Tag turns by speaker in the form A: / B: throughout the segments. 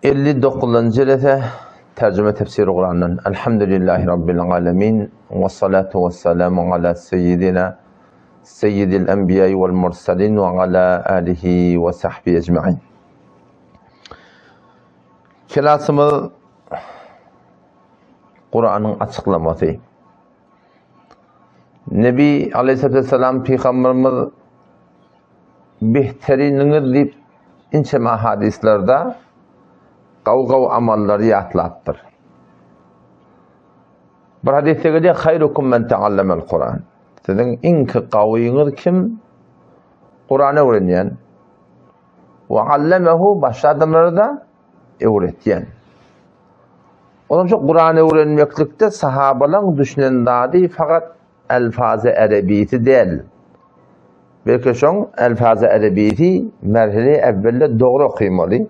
A: 59-njy jelese Terjime tefsiri Kurandan. Elhamdülillahi Rabbil alemin. Ve salatu ve selamu ala seyyidina seyyidil enbiya vel mursalin ve ala alihi ve sahbihi ecmain. Kelasymyz Kuranyň açyklamasy. Nebi aleyhisselam pygamberimiz Behteriniňiz diýip inçeme hadyslarda gawy-gawy amallary ýatlapdyr. Bir hadysda gelýär, Haýrukum men teallemel Kuran. Siziň iňki gawyňyz kim? Kurany öwrenýän. We allemehu başga adamlara-da öwretýän. Olam şu Kurany öwrenmeklikde sahabalaryň düşünen zady fakat Elfazy erebisi däl. Belki şoň elfazy erebisi merhele evvelde dogry okymaly.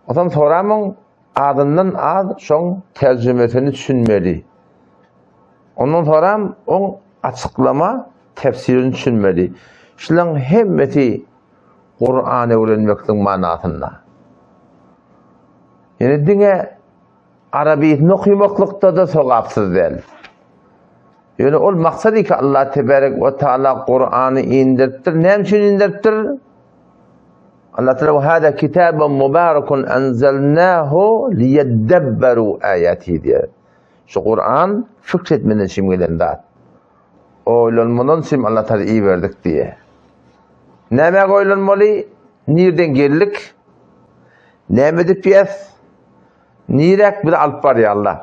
A: Onsoň soramyň azyndan az şoň terjimesini düşünmeli. Ondan soram oň açyklama tefsirini düşünmeli. Şulaň hemmesi Kur'an öwrenmekligiň manasynda. Ýöne diňe Arabysyny okymaklykda-da sogapsyz däl. Ýöne ol maksat ki Allah tebarek we taala Kurany indiripdir. Näme üçin indiripdir? Allah taala we hada kitabun mubarakun anzalnahu liyadabbaru ayati diýär. Şu Kuran fikr etmeden üçin gelen zat. Oýlanmadan üçin Allah taala iberdik diýär. Näme oýlanmaly? Nirden geldik? Näme edip ýes? Niräk bizi alyp barýarlar?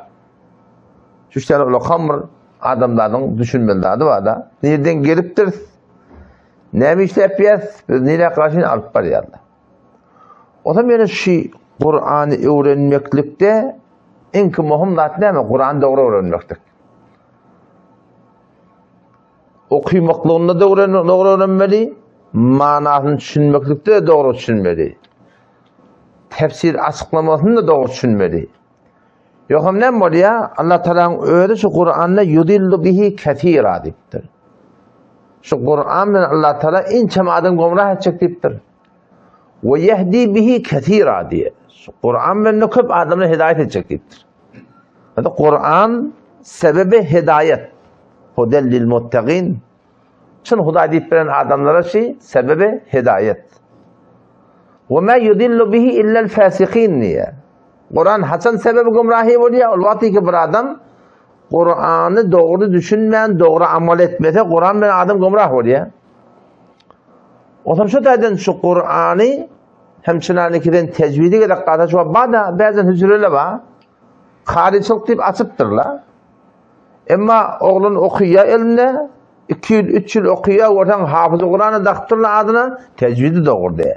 A: Şu üç tane ulakan bir adamzadyň düşünmeli zady bar-da. Nirden gelipdiris? Näme işläp ýäs? Biz niräk garşy alyp barýarlar? O zaman ýene şu Kur'any öwrenmeklikde iňki möhüm zat näme? Kur'any dogry öwrenmeklik. Okymaklygynda dogry dogry öwrenmeli, manasyny düşünmeklikde dogry düşünmeli. Tefsir açyklamasyny da dogry düşünmeli. Ýogsam näme bolýar? Allah Taalanyň özi şu Kur'anda yudillu bihi kesira diýipdir. Şu Kur'an bilen Allah Taala inçe adam gomrah etjek diýipdir. We yehdi bihi kesira diýe. Şu Kur'an bilen köp adamlar hidaýet etjek diýipdir. Hadi Kur'an sebebi hidaýet. Hudel lil muttaqin. Çyn Hudaý diýip bilen adamlara şi sebebi hidaýet. We ma yudillu bihi illel fasikin diýe. Kur'an haçan sebebi gümrahi bolýar? Ol wagty ki bir adam Kur'any dogry düşünmän, dogry amal etmese, Kur'an bilen adam gümrah bolýar. Otam şu taýdan şu Kur'any hem çynanykiden tejwidi gerek galsa şu bada bazen hücrele ba. Karyçylyk diýip açypdyrlar. Emma oglan okyýar elinde, 2 ýyl, 3 ýyl okyýar, görseň hafyzy Kur'any dakypdyrlar adyna, tejwidi dogry diýe.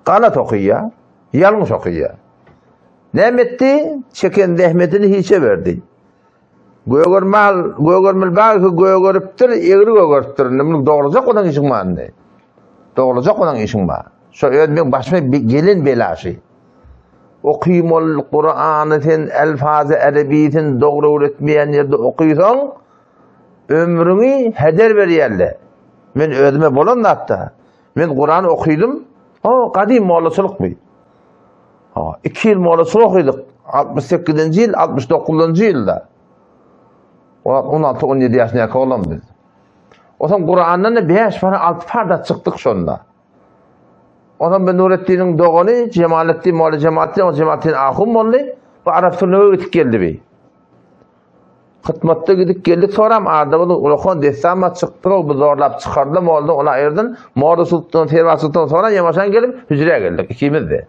A: Galat okyýar, ýalňyş okyýar. Näme etdi? Çeken zähmetini hiçe berdi. Gögermal, gögermeli bar ki gögeripdir, egri gögeripdir. Indi muny dograjak bolan işiň bar indi. Dograjak bolan işiň bar. Şo öz meň başyma gelen bela şi. Okymaly Kurany sen elfazy erebisin dogry öwretmeýän ýerde okysaň, ömrüňi heder berýärler. Men özüme bolan zatda. Men Kurany okydym. O gadym mollaçylyk bu. Ha, 2 ýyl mollaçylyk okydyk. 68-nji ýyl, 69-njy ýylda. O 16-17 ýaşyndaky oglan biz. Otam Kurandan da 5 para, 6 para çykdyk şonda. Ondan ben Nuretdiniň dogany Cemaletdin, Molla Cemaletdin, o Cemaletdin ahun boldy. Bu Arap sürnüge gidip geldi bi. Hytmatda gidip geldik soram adamyň ulakan dessama çykdy, bu zorlap çykardy, molla ona aýyrdan, Molla Sultan, Serwa Sultan sonra ýamaşan gelip hüjrä geldik ikimiz de.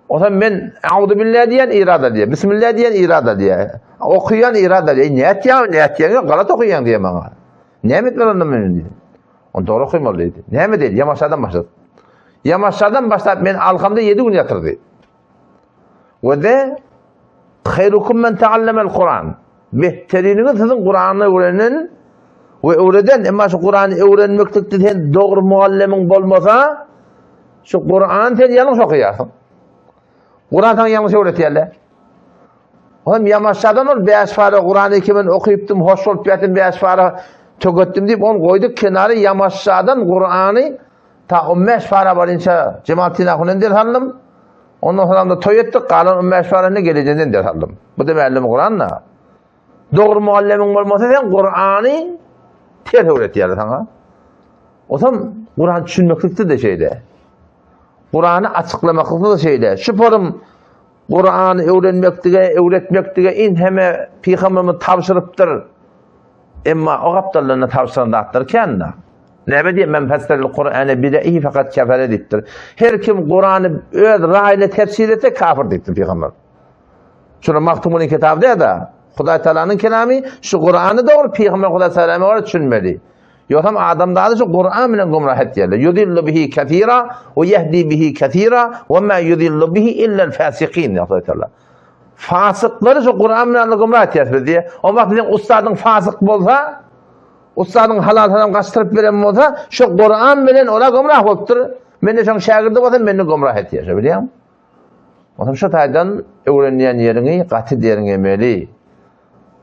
A: Ondan men Auzu billah diýen irada diýe, Bismillah diýen irada diýe. Okuýan irada diýe. Nätýän, nätýän, galat okuýan diýe maňa. Näme etmeli onda men diýdim. Onda dogry okymaly diýdi. Näme diýdi? Ýamaşadan başlady. Ýamaşadan başlap men alkamda 7 gün ýatyrdy. We de Hayrukum men ta'allamel Kur'an. Behteriniňiz siziň Kur'any öwrenen we öwreden, emma şu Kur'any öwrenmeklikde sen dogry mugallemiň bolmasa, şu Kur'an sen ýalňyş okaýarsyň. Kur'an saňa ýalňyş öwretýärler. Hem ýamaşadan ol 5 para Kur'any kimin okypdym, hoş bolup ýatym 5 para töketdim diýip, ony goýduk kenara ýamaşadan Kur'any ta 15 para barynça Cemal Tinahunen ders aldym. Ondan soňam-da toý etdik, galan on bäş paryny gelejeden ders aldym. Bu-da mälim Kuran-da. Dogry mugallemiň bolmasa sen Kurany ters öwretýärler saňa. Osam Kuran düşünmeklikde de şeýle. Kurany açyklamaklykda da şeýle. Şu forum Kurany öwrenmeklige, öwretmeklige in heme pygamberimiz tabşyrypdyr. Emma o gapdallarynda tabşyran zatlar kän-de. Näme diýen men fesserel Kur'ane bire'ihi fakat kefere diýipdir. Her kim Kurany öz raýyna tefsir etse kafir diýipdir pygamber. Şuna Magtymgulyň kitaby diýýär-de, Hudaý Taalanyň kelamy şu Kurany dogry pygamber Hudaý Taalama görä düşünmeli. Ýogsam adamzady şu Kuran bilen gümrah etýärler. Yudillu bihi kesira we yehdi bihi kesira we ma yudillu bihi illel fasikin diýýär Hudaý Taala. Fasyklary şu Kuran bilen Allah gümrah etýär biz diýýär. O wagt seň ussadyň fasyk bolsa, ussadyň halal haram gaçdyryp beren bolsa, şu Kuran bilen ola gümrah bolupdyr. Men de şoň şägirdi bolsam, meni gümrah etýär. Şo bilýäňmi? Onsoň şu taýdan öwrenýän ýeriňi gaty derňemeli.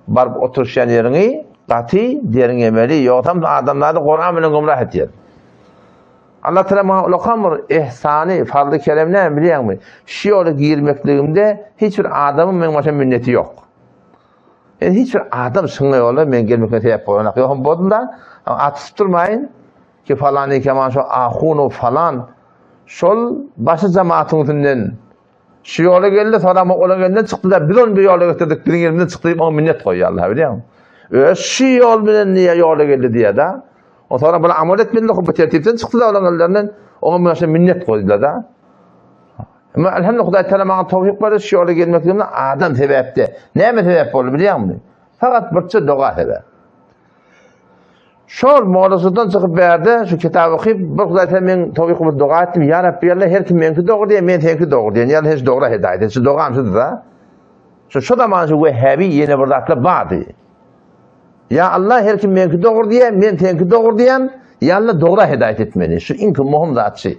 A: Baryp oturyşýan ýeriňi gaty derňemeli. Ýogsam adamzady Kuran bilen gümrah etýär. Allah Taala maňa ulakan bir ihsany, fazly keremi näme bilýäňmi? Şu ýola girmekligimde hiç bir adamyň meň başa minneti ýok. Yani hiç bir adam şuňa ýola men gelmekine sebäp bolanak. Ýogsam bolsun-da, atyşyp durmaýyn ki falany keman şu ahunu falan şol başy jamatyň üstünden şu ýola geldi, soňra olaň elinden çykdy-da, biz ony bu ýola getirdik, biziň elimizden çykdy diýip oňa minnet goýýar Allah, bilýäňmi? Öz şu ýol bilen niýe ýola geldi diýýär-de. O soňra bular amal etmediler, bu tertipden çykdylar olaň ellerinden, oňa muňa minnet goýdular-da. Emma elhamdülillah Hudaý Teala maňa towfik berdi şu ýola gelmekligimde adam sebäpde. Näme sebäp boldy bilýäňmi? Fakat birçe doga sebäp. Şol mollasydan çykyp bärde şu kitaby okyp, bir Hudaý sen meň towfik bir doga etdim. Ýa Rabbi Allah her kim meňki dogry diýen, men seňki dogry diýen. Ýa hiç dogra hidaýet et. Şu dogam şudy da. Şu şu zaman şu Wehhabi ýene bir zatlar bardy. Ýa Allah her kim meňki dogry diýen, men seňki dogry diýen. Ýa Allah dogra hidaýet et meni. Şu iň möhüm zat şu.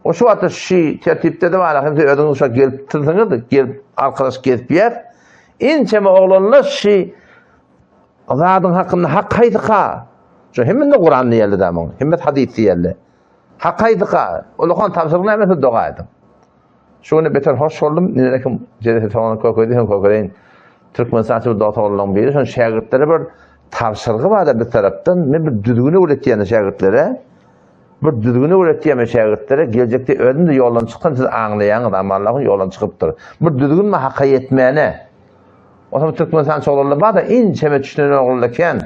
A: O şu wagtda şu tertipde de bar, hem özüňiz şu gelip tynsyňyz, gelip arkadaş gezip ýer. Inçeme oglanlar şu zadyň hakynda hak haýsyka? Şu hemminde Kuran diýerli da muň, hemme hadys diýerli. Hak haýsyka? Ulakan tabşyryk näme doga ediň. Şu güne beter hoş boldum. Ine kim jelese soňuna kökedi hem kökedeýin. Türkmenistan bir dost oglanlaryň biri şoň şägirtlere bir tabşyrgy bar-da bir tarapdan. Men bir düzgün öwretýän şägirtlere. Bir düzgün öwretýän şägirtlere geljekde özüm-de ýoldan çyksam siz aňlaýaňyz, amma Allahyň ýoldan çykypdyr. Bir düzgün bar haka ýetmäne. Otam Türkmenistan çoglanlar bar-da inçeme düşünen oglanlar kän.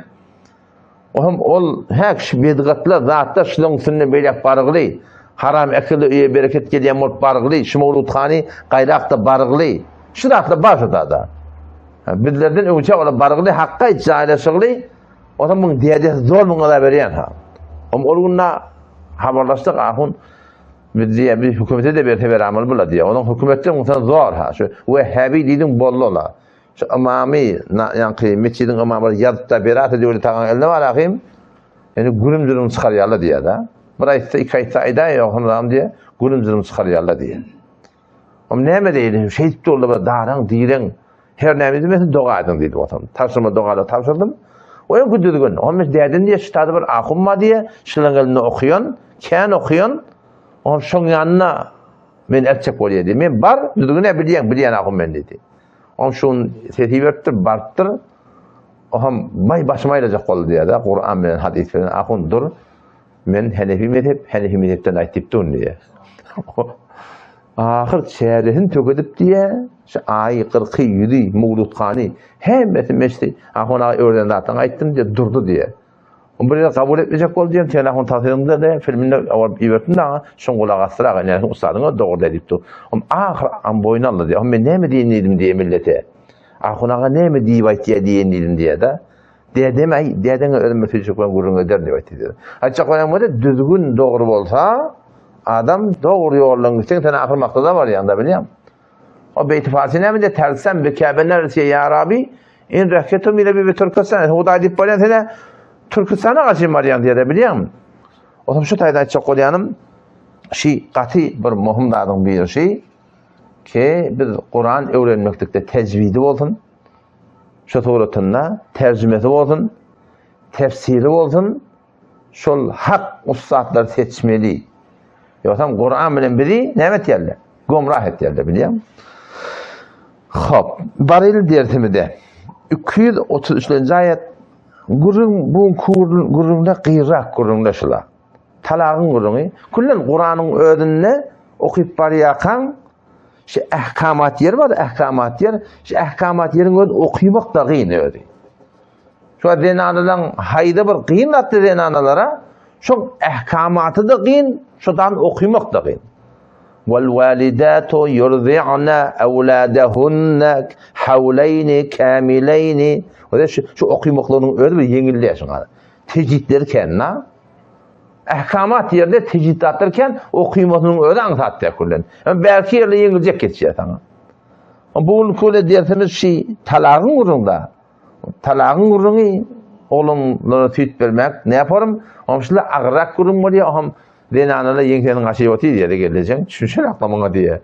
A: Otam ol hä şu bedgatlar zatlar şularyň üstünde beýläk bargyly. Haram ekildi öýe bereket gelýän bolup bargyly. Şu mawludhany gaýrakda bargyly. Şu zatlar bar şu zada. Bizlerden öňçe olar bargyly hakga jaýlaşygly. Otam muň dädesi zor muňa da berýän ha. Om ol günde habarlaşdyk ahun biz diýe biz hökümete de berse beramaly bula diýe. Onuň hökümetde muň sen zor ha. Şu Wehhabi diýdiň boldy ola. Şu ymamy, ýaňky metjidiň ymamy ýazyp-da berase döwlet agaň eline bar ahym. Ýani gürüm-jürüm çykarýarlar diýýär-de. Bir aýtsa, iki aýtsa aýdaý ýok hemram diýýär. Gürüm-jürüm çykarýarlar diýýär. Om näme diýdi? Şeýdip durdy bir daraň, direň. Her näme diýmesin doga ediň diýdi bolsam. Tabşyrma dogalar tabşyrdym. O öňki düzgün. Om dädem diýýär, şu taýda bir ahun bar diýýär. Şularyň elinde okaýan, kän okaýan. Om şoň ýanyna men eltjek bolýar diýdi. Men bar, düzgüne bilýän, bilýän ahun men diýdi. Oň şun sesi beripdir, barypdyr. Oňam baý başymy aýlajak boldy diýýär-de, Kuran bilen, hadys bilen, ahun dur. Men Henefi mezhep, Henefi mezhepden aýt diýip dur diýýär. Ahyr çäresini tökedip diýýär, şu aýy, kyrky, ýüzi, mowluthany, hemmesi meşdi. Ahun aga öwreden zatlaryňy aýtdym diýýär, durdy diýýär. Ony bir ýere kabul etmejek boldy diýen, sen ahun tasyrynda de filminde alyp iberdim de şoň gulak asdyr aga, näme ussadyň dogry diýip dur. Om ahyr am boýun aldy diýýär. Om men näme diýen diýdim diýe millete. Ahun aga näme diýip aýtýar diýen diýdim diýýär da. Dädem aý, dädeňe özüm bir süýjük bilen gürrüň ederin diýip aýtdy diýýär. Aýtjak bolýan bolsa düzgün dogry bolsa, adam dogry ýoldan gitseň sen ahyr maksada barýaň da bilýäň. O beýti farsy näme diýýär? Tersem bi Käbe neresiye ýa Rabi, in rehketum ile bi Türkistan. Hudaý diýip barýan sene Türkistana gaçyn barýan diýýär, bilýäňmi? Otam şu taýda aýtjak bolýanym, şi gaty bir möhüm zadyň biri şi, ki biz Kuran öwrenmeklikde tejwidi bolsun, şu suratynda terjimesi bolsun, tefsiri bolsun, şol hak ussatlary seçmeli. Ýogsam Kuran bilen bizi näme etýärler? Gomrah etýärler bilýäňmi? Hop, baryl dersimize. 233-nji aýat gürrüň bu gürrüňde gyrak gürrüňde şula. Talagyň gürrüňi. Küllen Kuranyň özünde okyp barýarkaň şu ähkamat ýeri bar, ähkamat ýer. Şu ähkamat ýeriň özi okymak da gyn özi. Şu zenanalaryň haýda bir gyn atdy zenanalara, şoň ähkamaty da gyn, şodan okymak da gyn. Wal walidatu yurdi'na awladahunna hawlayn kamilayn. Şu şu okymaklaryň özi bir ýeňil şoňa. Tejitleri kän-na. Ähkamat ýerde tejitlatlar kän, okymasynyň özi aňsat däl küllen. Belki ýerde ýeňiljek geçýär saňa. Bu gün köle dersimiz şi talagyň gürrüňde. Talagyň gürrüňi oglanlara süýt bermek ne yaparym? Oňşula agyrrak gürrüň bolýar, oňam zenanalar ýeňsesini gaşyp otyr diýýär gelnejeň. Düşünşen akla muňa diýýär.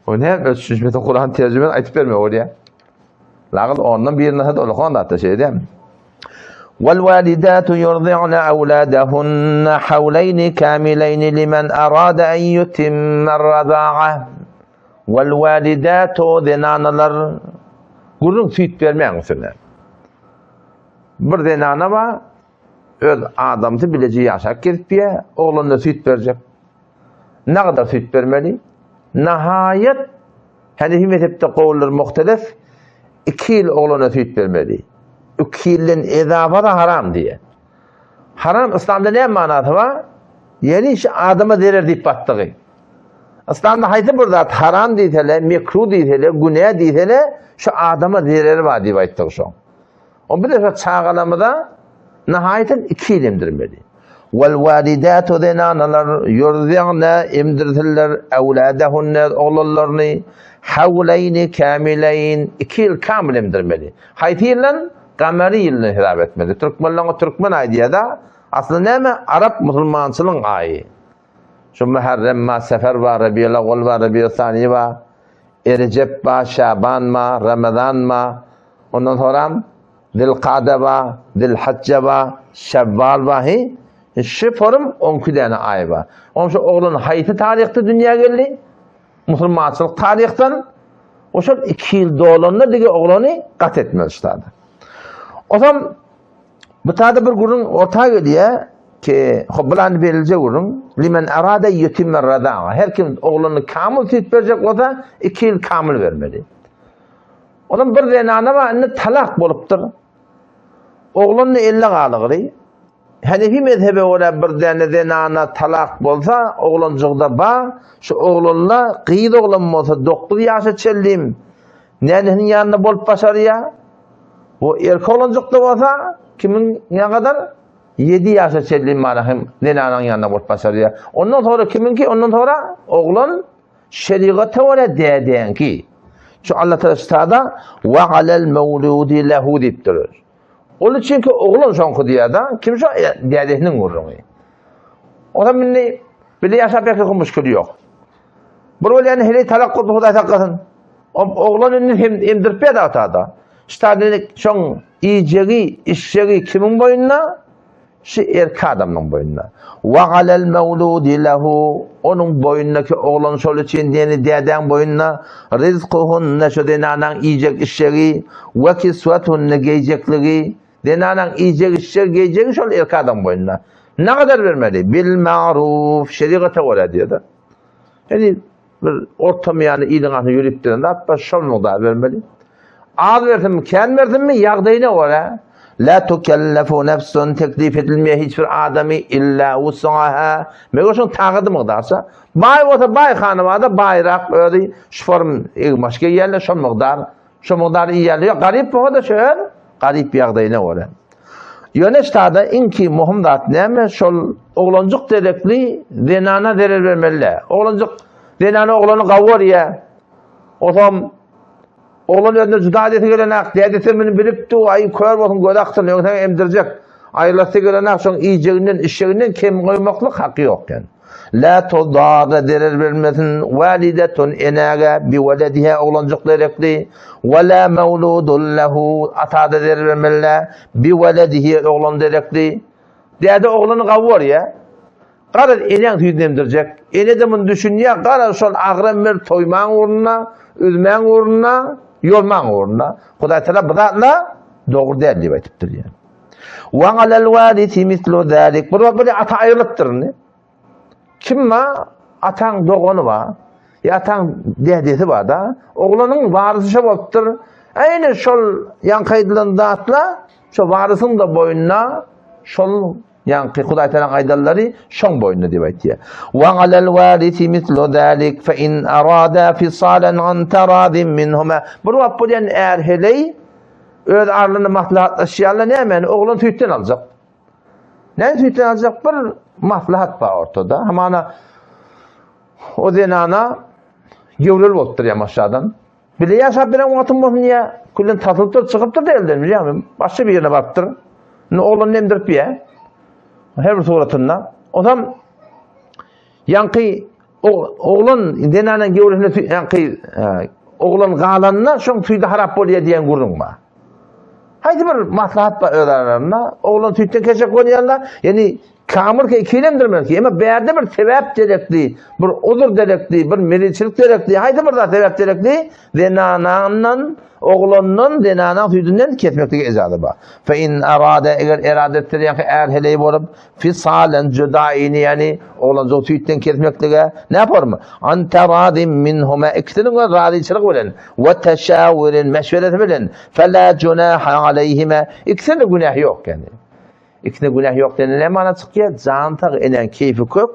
A: O näme öz düşünmese Kuran terjimeni aýdyp berme bolýar. Lagyl ondan birini hadi ulakan zatda şeýle dämi? Wal walidatu yurdi'na awladahunna hawlayn kamilayn liman arada an yutimma ar-rida'a. Wal walidatu zenanalar gürrüň süýt bermäň üstüne. Bir zenana bar, öz adamsy bileje ýaşap gezip diýe, oglanyna süýt berjek. Nagadar süýt bermeli? Nahaýat Hanefi mezhepde gowullar muhtelef, 2 ýyl oglana süýt bermeli. 2 ýyldan ezafa da haram diýe. Haram yslamda näme manasy bar? Ýani şu adama zerer diýip batdygy. Yslamda haýsy bir zat haram diýsele, mekruh diýsele, günä diýsele, şu adama zereri bar diýip aýtdyk şoň. O bize şu çagalarymyza nahaýatam 2 ýyl emdirmeli. Wal walidatu zenanalar ýurzi'na emdirsinler awladahunna oglanlaryny hawlaýni kamilaýn 2 ýyl kamil emdirmeli. Haýsy ýyldan? Gamary ýylyny hesap etmeli. Türkmenleň türkmen aýy diýýär-de, aslynda näme? Arap musulmançylygyň aýy. Şu Muharrem bar, Sefer bar, Rabiul Awwal bar, Rabiul Sani bar, Erejep bar, Şaban bar, Ramazan bar. Ondan soňram Zilkada bar, Zilhajja bar, Şewwal bar. He? Şu forum 12 däne aý bar. Onuň şu oglan haýsy taryhda dünýä geldi? Musulmançylyk taryhdan oşol 2 ýyl dolanda dige oglany gat etmeli ştada. Osam Bu taýda bir gürrüň orta gelýär ki, hop bulan beriljek gürrüň, limen arada ýetimer radaa. Her kim ogluny kamyl süýt berjek bolsa, 2 ýyl kamyl bermeli. Onuň bir zenana bar, indi talak bolupdyr. Ogluny elle galygry. Hanefi mezhebe görä bir däne zenana talak bolsa, oglanjygda ba, şu oglanla gyz oglan bolsa 9 ýaşa çenlim nänesiniň ýanynda bolup başarýar. Bu erkek oglanjykda bolsa kimiň ýa gadar 7 ýaşa çenli mana hem zenanaň ýanynda bolup başarýar. Ondan sonra kimiňki? Ondan sonra oglan şerigata görä dädäňki. Şu Allah Taala ştada we alel mawludi lehu diýipdir. Ol üçinki oglan şoňky diýýär-de, kim şo e, dädesiniň gürrüňi. O zaman indi bile ýaşap ýakyň müşkili ýok. Bir bolýan heleý talak boldy Hudaý saklasyn. Oglan indi hem emdirip berdi atada. Ştada şoň iýjegi, içjegi kimiň boýnuna? Şu erkek adamyň boýnuna. Wa alal mawludi lahu onuň boýnundaki oglan şol üçin diýeni dädäň boýnuna rizkuhunna şu zenanaň iýjek içjegi we kiswatuhunna geýjekligi zenanaň iýjek içjegi geýjegi şol erkek adamyň boýnuna. Nägadar bermeli? Bil ma'ruf şerigata görä diýýär. Ýani bir ortamy ýany iliň asyny ýörüp duran zat bar, şol mukdar bermeli. Az bersinmi, kän bersinmi, ýagdaýyna görä. La tukellefu nefsun teklif edilmeýär hiç bir adamy illa wusaha. Meger şoň tagady mukdarça. Baý bolsa baý hanabada baýrak özi şu form egmaş geýýärler şol mukdar. Şo mukdar iýýärler. Ýok, garyp bolsa-da şo öz garyp ýagdaýyna görä. Ýöne ştada iň ki muhim zat näme? Şol oglanjyk derekli zenana zerer bermeli. Oglanjyk zenana oglany gawy görýär. Osam oglan özüne juda edesi gelenak, dädesi muny bilipdi, aý kör bolsun gözi aksyn, öňse emdirjek. Aýrylasy gelenak, şoň iýjeginden, içjeginden kem goýmaklyk haky ýok ýani. La tudarra zerer bermesin walidetun enäge biwelediha oglanjyk derekli we la mawludun lehu atada zerer bermeli biweledihi oglan derekli. Däde oglany gawy görýär. Garaz eneň süýdüni emdirjek. Ene-de muny düşünýär, garaz şol agram berip soýmaň ugrunda, üzmäň ugrunda, ýolmaň ugrunda. Hudaý Tagala bu zatla dogry däl diýip aýdypdyr ýa. Wa alal warisi mislu zalik. Bir wagt bir ata aýrylypdyr indi. Kim ba? Ataň dogany ba. Ýa ataň dädesi bar da. Oglanyň warysy şo bolupdyr. Eýni şol ýaňky aýdylan zatla şo warysyň da boýnuna şol ýaňky Hudaý Tagalaň aýdanlary şoň boýnuna diýip aýtýar. Wa alal warisi mislu zalik fe in arada fisalan an taradin minhuma. Bir wagt bolýan är heleý öz aralarynda maslahatlaşýarlar, nämäni oglan süýtden aljak. Näme süýtden aljak bir maslahat bar ortada. Hamana o zenana gewrel bolupdyr ýamaşadan. Bile ýaşap beren wagtym bolsun ýa külden tasylypdyr, çykypdyr da elden bilýäňmi? Başga bir ýerine barypdyr. Indi oglan emdirip ýa. Her bir suratynda. Ozam ýaňky oglan zenanyň gewresine ýaňky e, oglan galanda şoň süýdi harap bolýar diýen gürrüň bar. Haýsy bir maslahat bar öz aralarynda? Oglan süýtden keşek bolýarlar. Ýani kamyr ke ikilendirmeli ki, emma bärde bir sebäp gerekli, bir uzur gerekli, bir meliçilik gerekli, haýsy bir zat sebäp gerekli? Zenanandan, oglandan, zenanaň süýdünden kesmeklige ijaza bar. Fe in arada eger erade etse ýa är heleý bolup, Fisalen judaini ýani oglanjygy süýtden kesmeklige näpormy? An taradin minhuma ikisiniň öz razyçylygy bilen we teşawurin meşweresi bilen fela junaha aleýhima ikisinde günähi ýok ýani. Ikisinde günähi ýok diýende näme mana çykýar? Jan sag enäň keýfi kök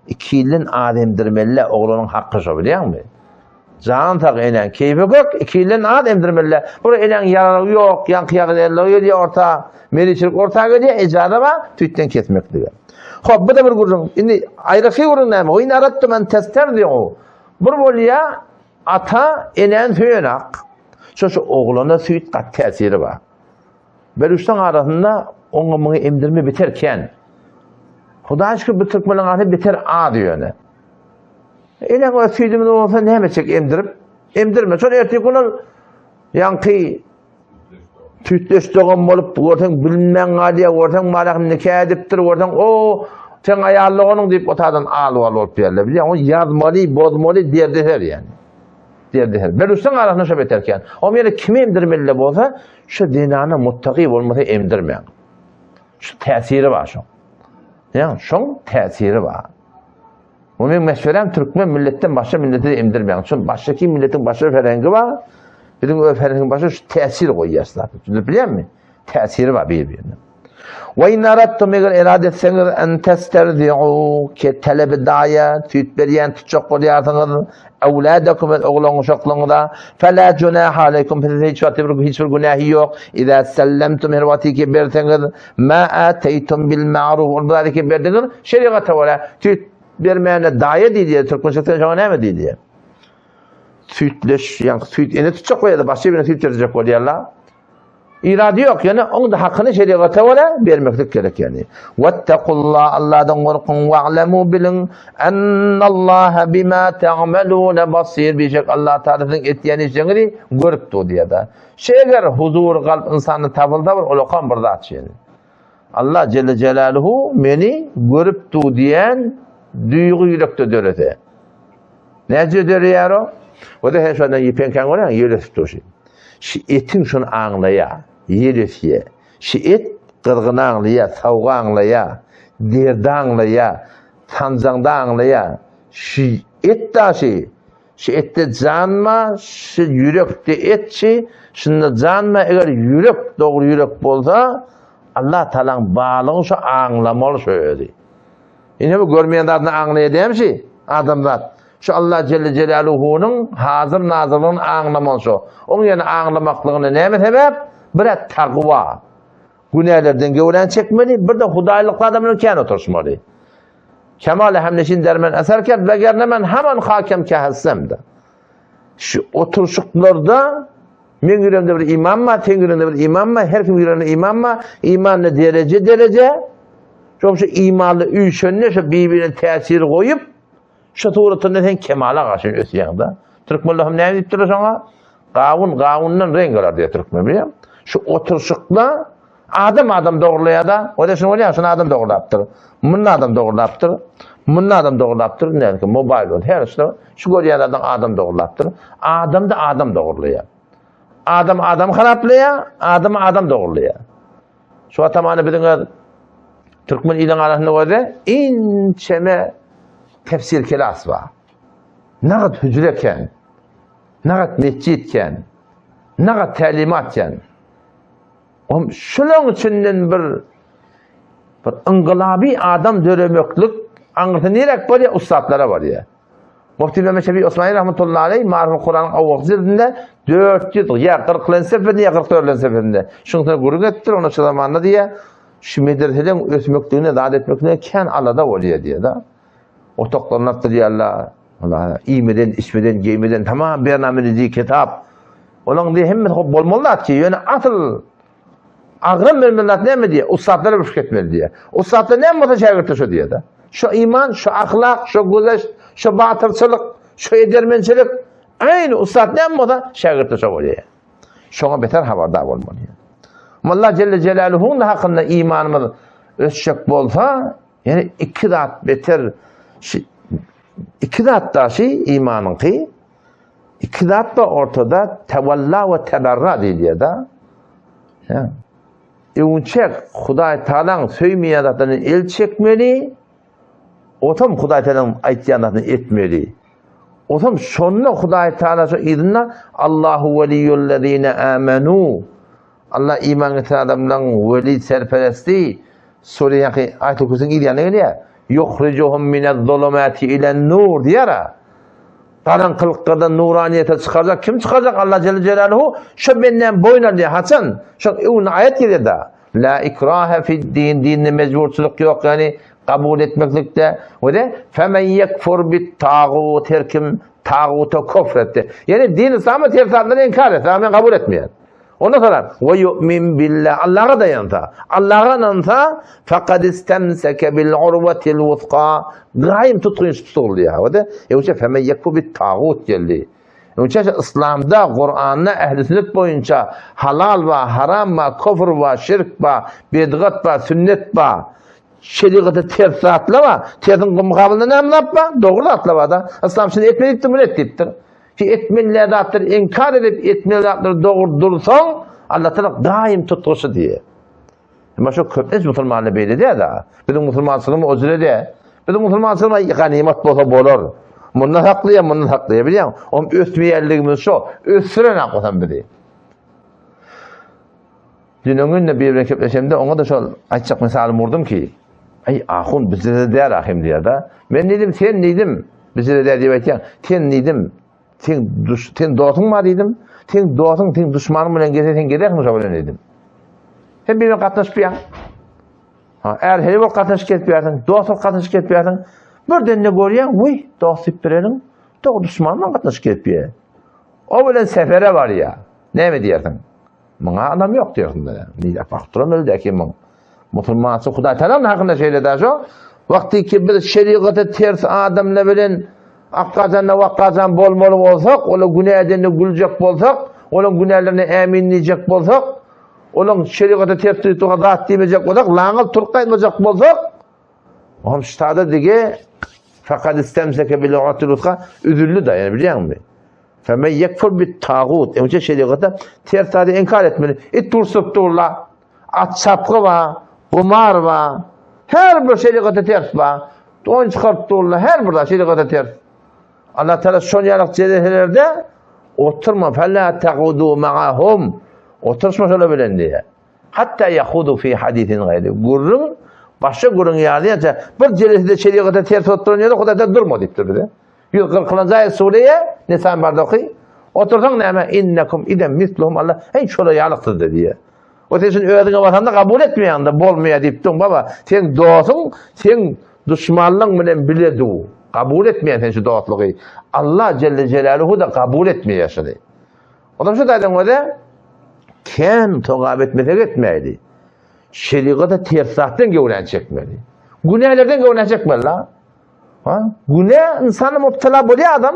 A: ikilden az emdirmeli oglanyň haky şo bilýäňmi? Jan sag enäň keýpi kök, ikilden az emdirmeli. Bir enäň ýaralygy ýok, ýaňky ýagdaýlygy gelýär orta, meliçilik orta gelýär, ejaza bar, süýtden kesmeklige. Hop, bu da bir gürrüň. Indi aýraky gürrüň näme? Wa in aradtum an testerdi'u. Bir bolýa ata enäni söýenak. Şo şu oglana süýt gaty täsiri bar. Berüşden arasynda oňa muňa emdirme biter kän. Hudaý şükür bu türkmeniň arasynda biter az ýöne. Eneň öz süýdümiz bolsa näme etjek emdirip? Emdirme. Şol ertir gün ol ýaňky süýtleş dogan bolup görseň bilmän galýar, görseň malahym nika edipdir, görseň o sen aýal doganyň diýip otadan al-wal bolup ýerler. Bilýän, ony ýazmaly, bozmaly derdeser ýani. Derdeser. Berüşden arasynda şo beterken. O ýene kim emdirmeli bolsa, şu zenana muttaki bolmasa emdirmäň. Şu täsiri bar şoň. Ýa, şoň täsiri bar. Bu meň meşwerem türkmen milletden başga millete emdirmäň. Şol başga kim milletiň başga ferhengi bar. Biziň öz ferhengimiz başga şu täsir goýýar zat. Düşünip bilýärmi? Täsiri bar bir-birine. Wa in aradtum eger erad etseňiz en testerzi'u ke talebi daýa süýt berýän tutjak bolýarsyňyz awladakum öz oglan uşaklaryňyza fela junaha aleýkum size hiç wagt bir hiç bir günähi ýok iza sellemtum her wagty ki berseňiz ma ateýtum bil ma'ruf ol zady ki berdiňiz şerigata görä süýt bermäne daýa diýilýär türkmençe şoňa näme diýilýär süýtleş ýa süýt ene tutjak bolýar başga birine süýt berjek bolýarlar Irady ýok, ýöne oň da hakyny şerigata görä bermeklik gerek ýani. Wettakullah Allahdan gorkuň wa'lemu biliň ennallaha bima ta'maluna basir bişek Allah Taala siziň etýän işleriňizi görüp dur diýýär. Şeger huzur kalp ynsanda tapylsa bir ulakan bir zat şeýle. Allah Celle Celaluhu meni görüp dur diýen duýgy ýürekde dörese. Näce döreýär o? O da her şondan ýepenkäň görýän ýel ösüp dur. Şi etiň şony aňlaýar, ýel ösýär. Şi et gyzgyny aňlaýar, sowugy aňlaýar, derdi aňlaýar, sanjaňda aňlaýar. Şi et daşy, şi etde jan bar, şi ýürekde et şi, şunda jan bar, eger ýürek dogry ýürek bolsa, Allah Tagalaň barlygyny şo aňlamaly şo özi. Ine bu görmeýän zadyny aňlaýar dämi adamzat? Şu Allah Celle Celaluhunyň hazir nazyrlygyny aňlamaly şo. Oň ýene aňlamaklygyna näme sebäp? Bir-ä tagwa. Günälerden göwräni çekmeli, bir-de hudaýlykly adam bilen kän oturyşmaly. Kemal hemneşin dermen eser kerd, wegerne men haman hakem ke hessem-de. Şu oturyşyklarda meň ýüregimde bir iman bar, seň ýüregiňde bir iman bar, her kimiň ýüreginde iman bar. Imanda dereje-dereje. Şoň şu imanly üýşende şu bir-birine täsir goýup, şu suratynda sen kemala garşy ösýäň-de. Türkmenler hem näme diýipdirler şoňa? Gawun gawundan reňk alar diýýär türkmen, bilýäňmi? Şu oturyşykda. Adam adam dogurlaýar-da, o-da şuny bolýar, şuny adam dogurlapdyr. Muny adam dogurlapdyr. Muny adam dogurlapdyr. Nädip mobil bol. Her şu şu görýän zadyň adam dogurlapdyr. Adam da adam dogurlaýar. Adam adam haraplaýar, adam adam dogurlaýar. Şu atamany biziň öz türkmen iliň arasynda görde inçeme tefsir kelas bar. Nagat hücre ken. Nagat mescid ken. Nagat tälimat ken. Om şulaň içinden bir bir yngylaby adam döremeklik aňyrsy nirek bolýar? Ussatlara bolýar. Mufti Mehmet Şefi Osmani rahmetullahi aleyh Mariful Kuranyň owalky jildinde 400 ýa 40 seferinde ýa 44 seferinde şuňa gürrüň etdir, ona şu zamanda diýýär, şu medreseleň ösmekligine, zat etmekligine kän alada bolýar diýýär-de. Otaklaryny artdyrýarlar. Allah iýmeden, içmeden, geýmeden tamam bernameli kitap. Olaň diýe hemmesi hop bolmaly zat ki, ýöne asyl agram bermeli zat näme diýe? Ussatlara bir etmeli diýe. Ussatlar näme bolsa şägirtler şo diýe-de. Şo iman, şo ahlak, şo güzeşt, şo batyrçylyk, şo edermençilik, aýny ussat näme bolsa şägirtler şo bolýar. Şoňa beter habardar bolmaly. Allah Celle Celaluhu'nun hakynda imanymyz ösjek bolsa, ýene iki zat beter iki zat daşy imanyňky Iki zat bar ortada, tewalla we teberra diýilýär-de. Öňçek Hudaý Tagalaň söýmeýän zatlaryndan el çekmeli, otam Hudaý Tagalaň aýtýan zadyny etmeli. Otam şonda Hudaý Tagala şo yzynda Allahu weliýullezine amenu. Allah iman getiren adamlaryň weli serperesti. Sure ýaňky Aýatul Kürsüň yz ýanyna gelýär. Yuhrijuhum minez-zulumati ilen-nur diýär. Garaňkylyklardan nuraniýete çykarjak kim çykarjak Allah Celle Celaluhu şo bendäň boýun alýar haçan şo öňüne aýat gelýär-de La ikrahe fid-din dinde mejburçylyk ýok ýagny kabul etmeklikde we de femen yekfur bit tagut her kim taguta kufr etdi ýagny din yslama ters zatlary inkar etse men kabul etmeýän Ondan soňra we yu'min billah Allaha daýansa, Allaha ynansa faqad istemseke bil urwatil wusqa gaýym tutgynç tutulýar. We de ýogsa femen yekfur bit tagut geldi. Ýogsa Islamda, Kur'anda ehli sünnet boýunça halal we haram we kufr we şirk we bidgat we sünnet we şeriata ters zatlar bar. Tersiň mukabylynda näme zat bar? Dogry zatlar bar da. Islam şuny etme diýipdir, muny et diýipdir. Ki etmeli zatlary inkar edip, etmeli zatlary dogry dursaň, Allah Taala daim tutgusy diýýär. Emma şu köplenç musulmanlar beýle däl-de. Biziň musulmançylygymyz o jüre däl. Biziň musulmançylygymyz ganymat bolsa bolar. Mundan saklaýar, mundan saklaýar bilýäň. Oň ösmeýänligimiz şo. Ösdüren aklasam bizi. Dün öňünde bir bilen gepleşemde oňa da şol aýtjak mysalym urdum ki, Aý ahun bizde däl ahim diýär-de. Men diýdim, sen diýdim, bizde däl diýip aýtýaň. Sen diýdim, sen duş, sen dostuň bar diýdim. Sen dostuň, sen duşmanyň bilen gelse sen gezersiň şo bilen diýdim. Sen bir bilen gatnaşyp ýa. Ha, är heli bolup gatnaşyp gezip ýärsiň, dost bolup gatnaşyp gezip ýärsiň. Birden ne görýäň, wiý, dost diýip bereniň, dogry duşman bilen gatnaşyp gezip ýär. O bilen sefere barýar. Näme diýersiň? Muňa adam ýok diýersiň de. Nirä bakyp duran öldä ki muň. Musulmançy Hudaý Tagalaň hakynda şeýle da şo. Wagty ki biz şerigata ters adamlar bilen akgajan wakgajan bolmaly bolsak, ola günä edende güljek bolsak, olaň günälerine ämin diýjek bolsak, olaň şerigata ters duýduga zat diýmejek bolsak, laňyl turk gaýtmajak bolsak, Ohm ştada dige fakat istemseke bil urwatil wuska üzüldi da, ýani bilýäňmi? Femen yekfur bit tagut. Öňçe şerigatda ters zady inkar etmeli. It dursup durla. At çapgy ba, gumar ba. Her bir şerigata ters ba. Oýun çykaryp durla, her bir zat şerigata ters. Allah Teala şon ýaly jezeselerde oturma fela tagudu ma'ahum. Oturşma şolar bilen diýe. Hatta yahudu fi hadisin gaýry. Gürrüň başga gürrüň ýaly ýa bir jelesede şerigata ters oturan ýerde Hudaý durma diýipdir bize. 140-njy aýat sureýe Nisan barda oky. Otursaň näme? Innekum idem misluhum Allah. Heý şola ýalyksyz diýýär. O sen şuny özüňe basanda kabul etmeýäňde bolmaýar diýip duň baba. Sen dostuň, sen duşmanlyň bilen bile du. Kabul etmeýän sen şu dostlugy. Allah Celle Celaluhu da kabul etmeýär şuny. Olam şu taýdan öze kän togap etmesek etmäýdi. Şerigata ters zatdan göwrän çekmeli. Günälerden göwrän çekmeli la. Ha? Günä insana mubtala bolýar adam.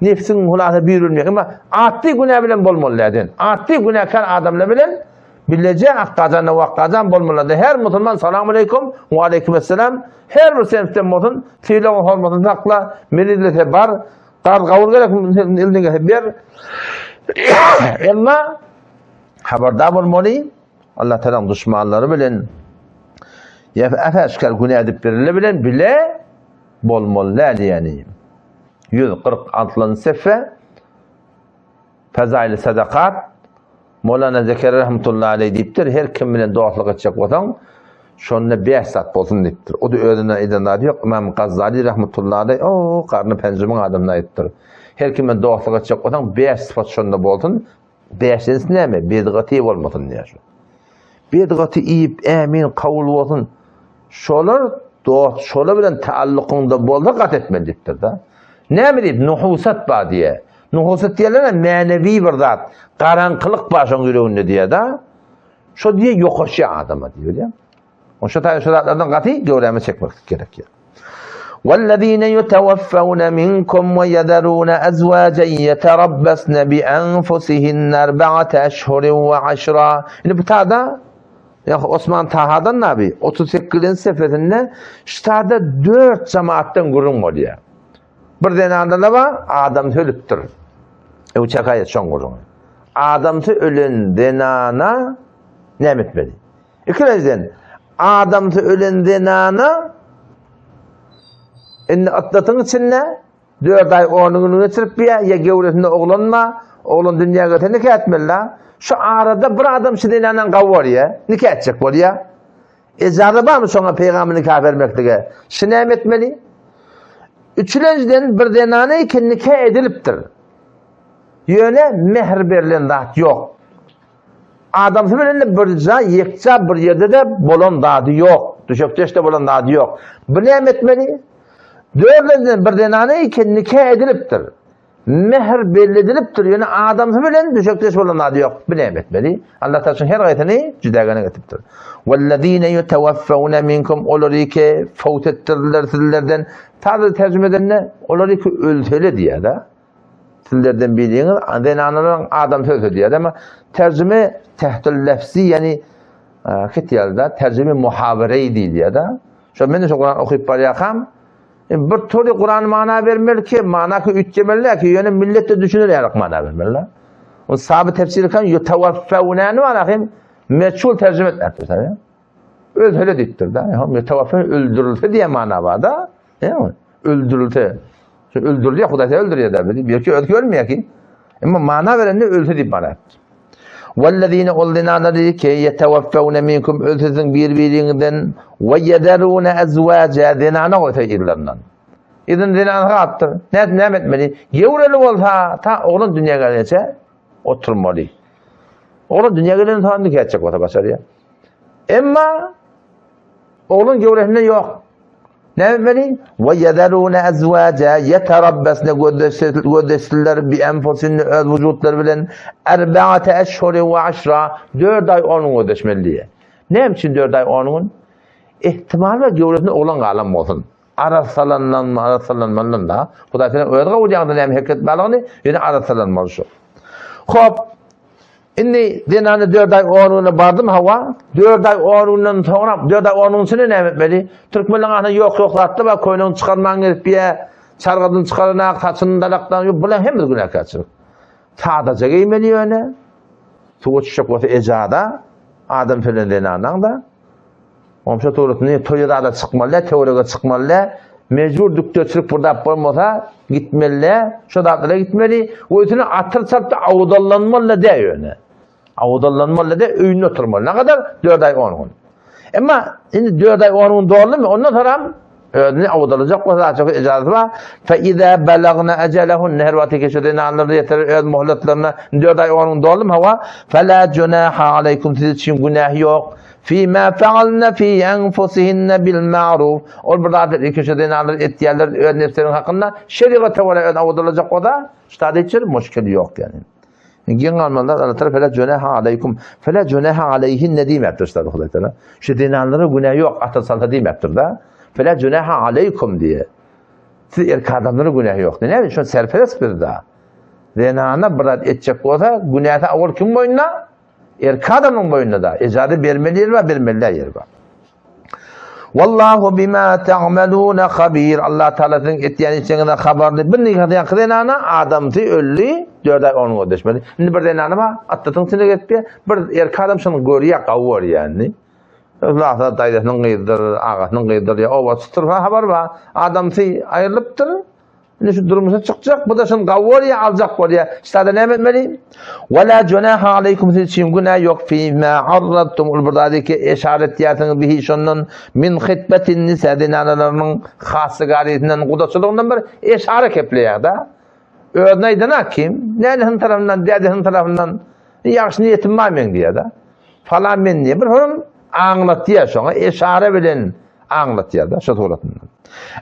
A: Nefsiň hulasa bir bilmek. Emma atdy günä bilen bolmaly däden. Atdy günäkär adamlar bilen Bileje akgajan wakgajan bolmalyda. Her musulman salam aleýkum, we aleýkum esselam. Her bir senfden bolsun, sylagyň hormatyny sakla, mejlise bar, garz gawur gerek ildiňe ber. Emma habardar bolmaly, Allah Taalanyň duşmanlary bilen ýa äşgär günä edip birile bilen bile bolmaly däl ýani. 146-njy sefe Fezaili sadakat Molana Zekeriýa rahmetullahi aleý diýipdir, her kim bilen dostluk etjek bolsaň, şonda bäş zat bolsun diýipdir. O-da özünden aýdan zady ýok, Ymam Gazzaly rahmetullahi aleý, o garny penjimiň adamyna aýdypdyr. Her kim bilen dostluk etjek bolsaň, bäş sypat şonda bolsun, bäşinjisi näme? Bidgaty bolmasyn diýýär şu. Bidgaty iýip, ämin, kabul bolsun. Şolar dost, şolar bilen taallukyňda bolsa gat etmeli diýipdir-de. Näme diýip, nuhusat bar diýýär. Nuhusat diýenler mänewi bir zat, garaňkylyk bar şoň ýüreginde diýýär-de. Şo diýe ýokaşýar adama diýýär. Oşa taýy şo zatlardan gaty göwräme çekmek gerek ýa. Wallazine yutawaffawna minkum we yezaruna azwajan yetarabbasna bi anfusihinna arba'ata ashhurin we ashra. Indi bu tada ýa Osman Tahadan nabi 38-nji sefesinde ştada 4 jemaatdan gürrüň bolýar. Bir zenanda bar, adamsy ölüpdir. Ew çakaýa şoň gürrüňi. Adamsy ölen zenana näme etmeli? Ikinjiden, adamsy ölen zenana indi yddatyň içinde 4 aý 10 gün geçirip ýa ýa gewresinde oglan bar, oglan dünýä gelse nika etmeli. Şu arada bir adam şu zenandan gawy bolýar, nika etjek bolýar. Ejaza barmy şoňa pygamber nika bermeklige? Şu näme etmeli? Üçülenjiden bir zenana eken nika edilipdir. Ýöne mehr berlen zat ýok. Adamsy bilen de bir jaý, ýekja bir ýerde-de bolan zady ýok. Düşekdeş-de bolan zady ýok. Bu näme etmeli? Dördünjiden bir zenana eken nika edilipdir. Mehr belli edilipdir, ýöne adamsy bilen düşekdeş bolan zady ýok. Bu näme etmeli? Allah Taala her gaýsyny jüdägene getiripdir. Wellezine yutawaffawna minkum olary ki fawt etdirdiler sizlerden. Taze terjüme edende olary ki ölsele diýýär-de. Sizlerden biriňiz zenanlaryň adamsy ölse diýýär. Emma terjüme tehtül lefzi ýani ketýär-de, terjüme muhawereý diýilýär-de. Şo men şu Kur'an okyp barýarkam Bir tory Kur'an mana bermeli ki, mana ki üýtgemeli ki, ýöne millet de düşüner ýaly mana bermeli. O sahabe tefsiri kan yutawaffawna mana hem meçhul tercüme etmektir tabi. Ölsele diýipdir da. Hem yutawaffa öldürülse diýen mana bar da. Öldürülse. Şu öldürülýär, Hudaý öldürýär da. Bir ki özü ölmeýär ki. Emma mana berende ölse diýip mana etdi. Wellezine ol zenanlary ki yetewaffawne minkum ölse bir biriňizden we yezerune azwaja zenana goýsa yzlaryndan. Yzyn zenana galypdyr. Näme näme etmeli? Gewreli bolsa ta oglan dünýä gelinçe oturmaly. Oglan dünýä gelen soň nikah etjek bolsa başarýar. Emma Oglan göwresinde ýok. Näme etmeli? We ýezerune azwaja ýeterabbasne gözleşsinler bi enfusinne öz wujutlary bilen erbaate eşhuri we aşra 4 aý 10 gün gözleşmeli diýýär. Näme üçin 4 aý 10 gün? Ihtimal bar göwresinde oglan galan bolsun. Arassalanman, arassalanmalydan da. Hudaý seniň öz gawulýaňda näme hereket barlygyny, ýöne arassalanmaly şu. Hop, Indi zenany dört aý on güne bardym hawa, dört aý on günden soňra, dört aý on gün içinde näme etmeli? Türkmenleň arasynda ýok-ýok zatlar bar, köýnegini çykarman gezip ýa, çargadyny çykaranak, saçyny dalakdan, ýok, bulaň hemmesi günäkärçilik. Sadaja geýmeli ýöne, suwa düşjek bolsa ejada, adam sölen zenanaň-da. Omşa turusyny toýa zada çykmaly däl, töwerege çykmaly däl. Mejbur dükdeçilik bir zat bolmasa gitmeli däl. Şo zatlara gitmeli. Özüne atyr çalyp-da awdallanmaly däl ýöne. Awdallanmaly däl, öýünde oturmaly. Nägadar? 4 aý 10 gün. Emma indi 4 aý 10 gün doldumy, ondan soňram özüni awdalajak bolsa açyk ejazasy bar. Fe iza balagna ajalahun her wagty ki şu zenanlar ýeter öz muhletlerine 4 aý 10 gün doldumy hawa fela junaha aleýkum siz üçin günäh ýok. Fîmâ fealne fî enfusihinne bil ma'ruf. Ol bir zat ilkinji zenanlar etýärler öz nefsleriniň hakynda şerigata görä öz awdalajak bolsa, ştada hiç bir muşkil ýok ýani. Geň galmalylar Allah Teala fela junaha aleýkum fela junaha aleýhinne diýmepdir ştada Hudaý Teala. Şu zenanlara günä ýok atyr salsa diýmepdir da. Fela junaha aleýkum diýe. Siz erkek adamlara günä ýok. Näme üçin serperest biz da. Zenana bir zat etjek bolsa günäsi awal kim boýnuna? Erkek adamyň boýnunda-da. Ejaza bermeli ýeri bar, bermeli däl ýeri bar. Wallahu bima ta'malun habir. Allah Taala siziň etýän işleriňizden habarly. Bir nikadan zenana adamsy öldi, 4 aý 10 gün geçmedi. Indi bir zenana bar, atlatyň içine geçdi. Bir erkek adam şony görýär, gawy görýär indi. Yhlasa daýzasynyň gyzydyr, agasynyň gyzydyr ýa obaçydyr, habar bar. Adamsy aýrylypdyr. Indi şu durmuşa çykjak, bu da şuny gawy bolýar, aljak bolýar. Ştada näme etmeli? Wa la junaha aleýkum siz üçin günä ýok fi ma arradtum ol bir zady ki eşaret etýärsiňiz bihi şondan min hitbetin nisa zenanalarynyň hasygarisinden gudaçylygyndan bir eşara kepleýär-da. Özüne aýdana kim? Nänesiniň tarapyndan, dädesiniň tarapyndan ýagşy niýetim bar meň diýýär-de. Falan men diýýär. Bir horum aňlatýar şoňa eşara bilen aňlatýar-da şu suratynda.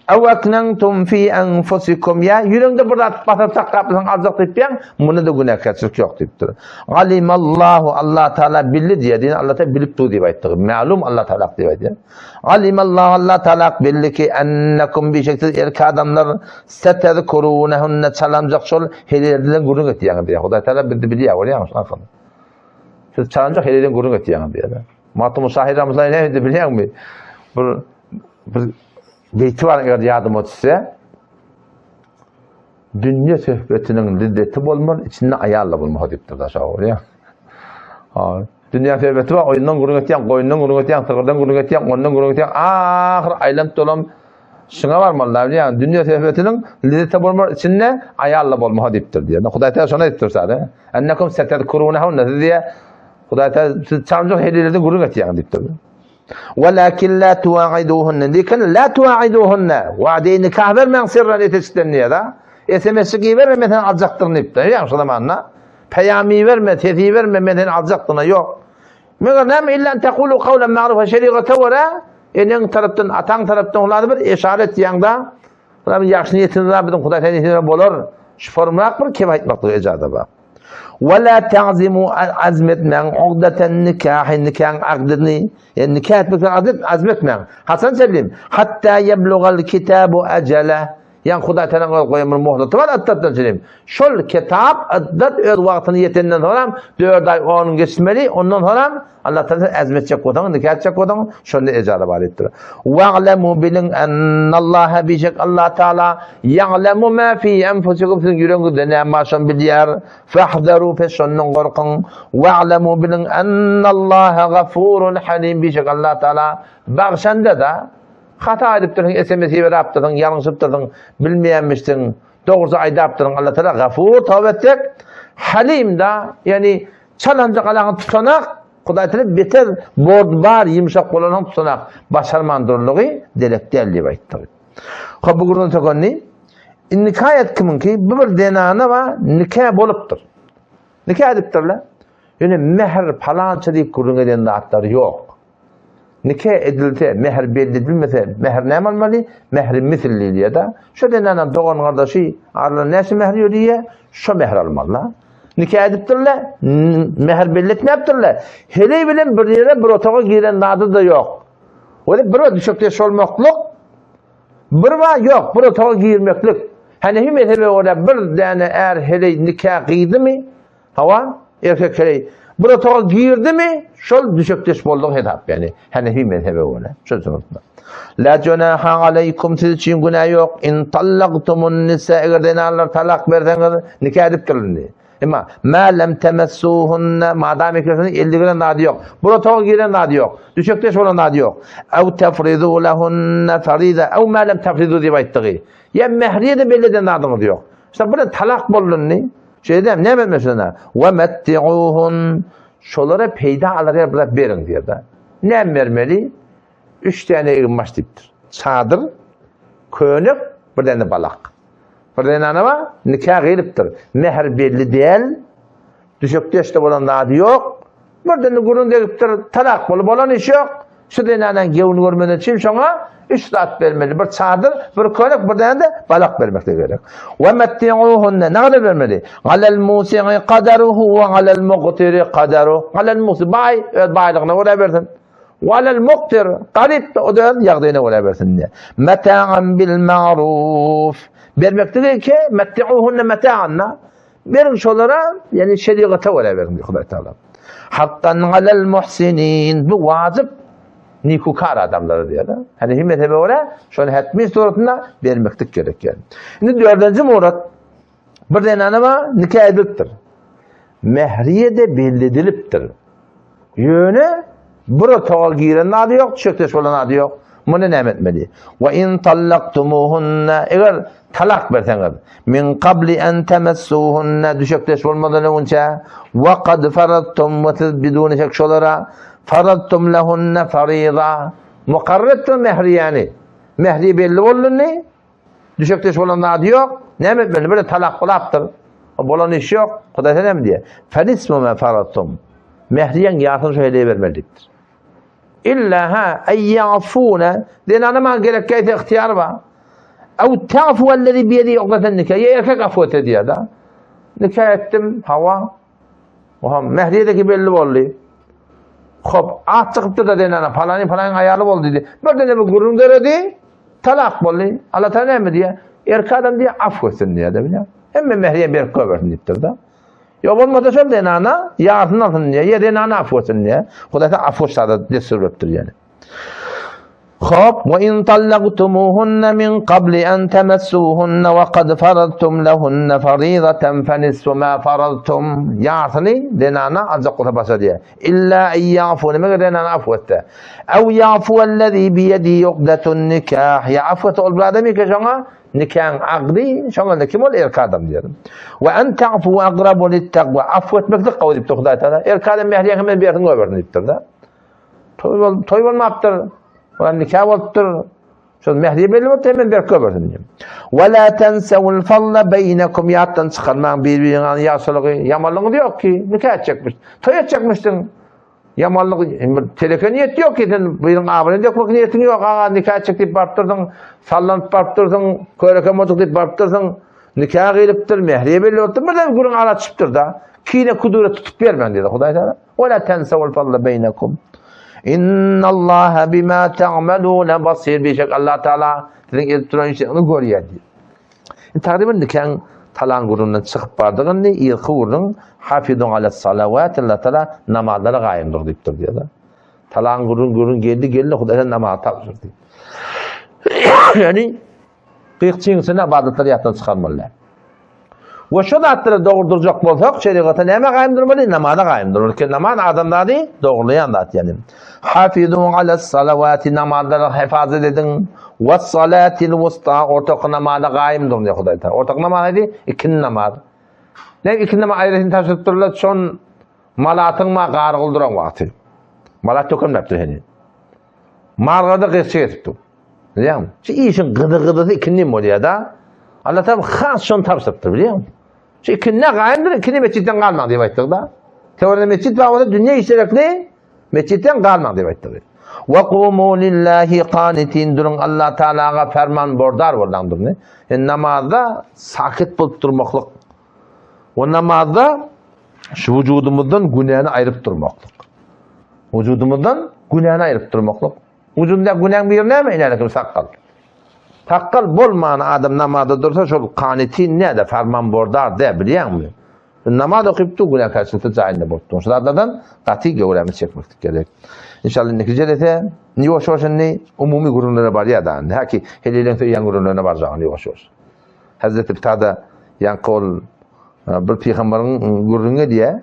A: Aw aknantum fi anfusikum ýa ýüregiňde bir zat basyp saklapsyň aljak diýipýäň, munda da günäkärçilik ýok diýipdir. Alimallahu Allah Taala bildi diýýär. Diýen Allah Taala bilip dur diýip aýtdy. Ma'lum Allah Taala diýip aýdýar. Alimallahu Allah Taala bildi ki ennekum bişeksiz erkek adamlar setezkurunahunna çalamjak şol helelden gürrüň etýäňiz diýýär. Hudaý Taala bildi bilýär, görýäňmi şuny akylly. Siz çalamjak helelden gürrüň etýäňiz diýýär. Magtymguly şahyr Ramazan näme diýdi bilýäňmi? Bir bir beýti bar eger ýadyma düşse. Dünýe söhbetiniň lezzeti bolmaz, içinde aýal-da bolmaz diýipdir da şahyr, görýäňmi? Ha, dünýe söhbeti bar, oýundan gürrüň etýäň, goýundan gürrüň etýäň, sygyrdan gürrüň etýäň, ondan gürrüň etýäň, ahyr aýlanyp dolan şuňa barmaly da bilýäňmi? Dünýe söhbetiniň lezzeti bolmaz, içinde aýal-da bolmaz diýipdir diýýär. Hudaý Teala şony aýdypdyr şa-da. Ennekum setezkurunahunna siz diýýär, Hudaý Teala siz çamjak hediýelerden gürrüň etýäňiz diýipdir. Walakin la tua'iduhunna. Lekin la tua'iduhunna. Wa'de nikah bermäň sirran eteçden diýýär-de. SMS giberme men seni aljakdyryn diýipdir. Ýa şu zamanda. Peýamy berme, sesi berme men seni aljakdyryn. Ýok. Meger näme illa taqulu qawlan ma'rufa şeriata görä eneň tarapdan, ataň tarapdan olar bir eşaret diýýäňde. Olar ýagşy niýetiniz bar, biziň Hudaý niýetimiz bolar. Şu formrak bir kep aýtmaklyk ejaza bar. Wa la ta'zimu azm etmäň ugdatan nikahi nikaň agdyny ýani nikah etmekden azm azm etmäň. Haçan çenli? Hatta yeblugal kitabu ajala. Ýani Hudaý Teala öz goýan bir muhleti bar addatdan çenli. Şol kitap addat öz wagtyny ýetenden soňra 4 aý 10 gün geçmeli, ondan soňra Allah Teala azm etjek bolsaň, nikah etjek bolsaň, şonda ejaza bar diýipdir. Wa'lemu biliň ennallaha bişek Allah Teala ýa'lemu ma fi enfusikum siziň ýüregiňizde näme bar şony bilýär. Fahzaru pes şondan gorkuň. Wa'lemu biliň ennallaha gafurun halim bişek Allah Teala bagşanda da hata edipdirsiň, SMS iberipdirsiň, ýalňyşypdyrsyň, bilmeýänmişsiň. Dogrusy aýdapdyryn Allah Teala gafur tawba etsek, halim da, ýani Çalanja galaňy tutanak, Hudaý Teala beter bord bar ýumşak bolanam tutanak başarman durlugy derek däl diýip aýtdy. Hop bu gürrüň sökendi. Indi nikaýat kimiňki? Bu bir zenana bar, nika bolupdyr. Nika edipdirler. Ýöne mähir palança diýip gürrüň eden zatlary ýok. Nika edilse, mähir belli edilmese, mähir näme almaly? Mähri misil diýilýär-de. Şo zenana dogan gardaşy aralarynda näçe mähir ýörýär, şo mähir almaly. Nika edipdirler, mähir belli etmäpdirler. Heleý bilen bir ýere, bir otaga giren zady-da ýok. Weli bir düşekdeş bolmaklyk, bir bar ýok, bir otaga girmeklik. Hanefi mezhebe görä bir däne är heleý nika gyýdymy, Hawa, erkek heleý bir otaga girdimi, şol düşekdeş boldugy hesap ýani Hanefi mezhebe görä. Şol suratda. La junaha aleýkum siz üçin günä ýok. In tallaqtumun nisa eger zenanlar talak berseňiz nika edipdir indi. Emma ma lem temessuhunna madam ekesini elde giren zady ýok. Bir otaga giren zady ýok. Düşekdeş bolan zady ýok. Ew tefrizu lahunna fariza ew ma lem tefrizu diýip aýtdygy. Ýa mehriye de belli eden zadyňyz ýok. İşte bir talak boldy indi. Şeýdem näme etmesine? Ve metti'uhun şolara peýda alar ýaly bir zat beriň diýýär-de. Näme bermeli? Üç däne eginbaş diýipdir. Çadyr, könek, bir däne balak. Bir zenana bar, nika gyýylypdyr. Mähir belli däl. Düşekdeşde bolan zady ýok. Bir däne gürrüň degipdir, talak bolup bolan iş ýok. Şu zenanaň gewni görmeden üçin şoňa üç zat bermeli. Bir çadyr, bir könek, bir däne-de balak bermek gerek. Ve metti'uhunne ne kadar bermeli? Alel musi'i kadaruhu ve alel muqtiri kadaru. Alel musi baý öz baýlygyna görä bersin. Ve alel muqtir garyp da o da öz ýagdaýyna görä bersin diýär. Meta'an bil ma'ruf. Bermekdigi ki metti'uhunne meta'anna. Beriň şolara, ýani şeriata görä beriň diýär Hudaý Taala. Hakkan alel muhsinin bu wajyp nikukar adamlara diýýär. Hanefi mezhebe görä şony hetmi suratynda bermeklik gerek ýa. Indi dördünji murat bir zenana bar nika edilipdir. Mehriye de belli edilipdir. Ýöne bir otaga giren ady ýok, düşekdeş bolan ady ýok. Muny näme etmeli? Wa in tallaktumuhunna eger talak berseňiz, min qabli an tamassuhunna düşekdeş bolmadan öňünçä, wa kad faradtum we siz biduni şek şolara faradtum lahunna fariza mukarrar etdiňiz mehriýäni. Mehriýe belli boldy Düşekdeş bolan zady ýok. Näme etmeli? Bir talak bolapdyr. Bolan iş ýok. Hudaý sen näme diýýär? Fenismu ma faradtum. Mehriýäň ýarsyny şu heleýe bermeli diýipdir. Illa ha aýafuna zenana maňa gerek gelse ygtyýary bar. Aw ta'fu allazi bi ýedi uqdatan nikah. Ýa erkek afu etse diýýär da. Nikah etdim, hawa. Oha mehriýedeki belli boldy. Hop, at çykypdyr da zenana, palany palanyň aýaly boldy diýdi. Birden bir gürrüň döredi. Talak boldy. Allah Taala näme diýýär? Erkek adam diýýär, af etsin diýýär, bilýär. Hemme mehriýe berip goýbersin diýipdir da. Ýok bolmasa şol zenana ýarsyny alsyn diýýär, ýa zenana af etsin diýýär. Hudaý Taala af etsa destur beripdir ýani. Hop, we in tallaqtumuhunna min qabli an tamassuhunna wa qad faradtum lahunna faridatan fanisfu ma faradtum. Ýarsyny zenana aljak bolsa başa diýýär. Illa en ýafune, meger zenana afu etse. Ew ýafuwellezî biýedihi ukdetun nikah. Ýa afu etse ol bir adam eke şoňa nikaň agdy, şoňa da kim ol erkek adam diýer. We en ta'fu agrabu lit-takwa. Afu etmeklik gowy diýipdir Hudaý Taala. Erkek adam mähriýe hemen bersin goýbersin diýipdir-de. Toý bol, toý bolmapdyr. Olam nikah bolupdyr. Şol mehriye belli bolupdyr, hemen berip goýbersin diýip. We la tensewul fadla beýnekum ýatdan çykarmaň bir-biriňiň ýagşylygy, ýamanlygyňyz ýok ki, nikah etjekmiş. Toý etjekmişdiň. Ýamanlyk, bir teleke niýet ýok ki, sen biriň abyny dökmek niýetiň ýok, aga nikah etjek diýip baryp dursuň, sallanyp baryp dursuň, köreke mojuk diýip baryp dursuň. Nikah gyýylypdyr, mehriye belli bolupdyr, birden gürrüň ara çykypdyr-da. Kine kudure tutup bermäň diýdi Hudaý Taala. Ve la tensewul fadla beýnekum. Innallaha bima ta'maluna basir. Bişek Allah Taala siziň edip duran işleriňizi görýär diýip. Takriben nikaň talan gürrüňden çykyp bardyk indi yzky gürrüň hafizun ala salawat Allah Taala namazlara gaýymdyr diýipdir diýýär. Talan gürrüň gürrüň geldi geldi Hudaý namaz tabşyrdy. Ýani Gyýykçyň içinde ybadatlary ýatdan çykarmaly däl. We şu zatlary dogurdyrjak bolsak, şerigata näme gaýym durmaly? Namaza gaýym durmaly. Ki namaz adamzady dogurlaýan zat ýani. Hafizu alas salawati namazlara hefazat ediň. We salatil wusta ortaky namaza gaýym duruň diýýär Hudaý Taala. Ortaky namaz haýsy? Ikindi namaz. Näme ikindi namaz aýratyn tabşyryp durlar? Şon malatyň ma gar gulduran wagty. Malat tökülmäpdir heniz. Margada gyzça kesip dur. Bilýäňmi? Şu işiň gyzy-gyzysy ikindi bolýar-da. Allah taala has şony tabşyrypdyr, bilýäňmi? Şu ikindä gaýymdyr, ikindi metjitden galmaň diýip aýtdyk-da. Töwerede metjit bar bolsa dünýe işlerekli metjitden galmaň diýip aýtdyk. Wa qumu lillahi qanitin duruň Allah Taalaga ferman bordar boldaň durny. Yani namazda sakit bolup durmaklyk. O namazda şu vücudumuzdan günäni aýryp durmaklyk. Vücudumuzdan günäni aýryp durmaklyk. Vücudunda günäň biri näme? Inäne kim sakgal. Sakgal bolman adam namazda dursa şol kanitin näde farman bordar de bilýäňmi? Namaz okyp dur günäkärçilikde jaýynda bolup dur. Şu zatlardan gaty göwrämizi çekmeklik gerek. İnşallah indiki jelese ýuwaş ýuwaş indi umumy gürrüňlere barýar da. Häki heleýleň söýýän gürrüňlerine barjagyny ýuwaş ýuwaş. Hazreti Pitada ýaňky ol bir pygamberiň gürrüňi edýär.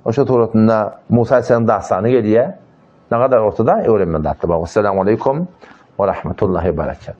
A: Oşa suratynda Musa aleyhisselam dastany gelýär. Ne kadar ortada öwrenmeli zatlar bar. Esselamu aleýkum we rahmetullahi we berekatuh.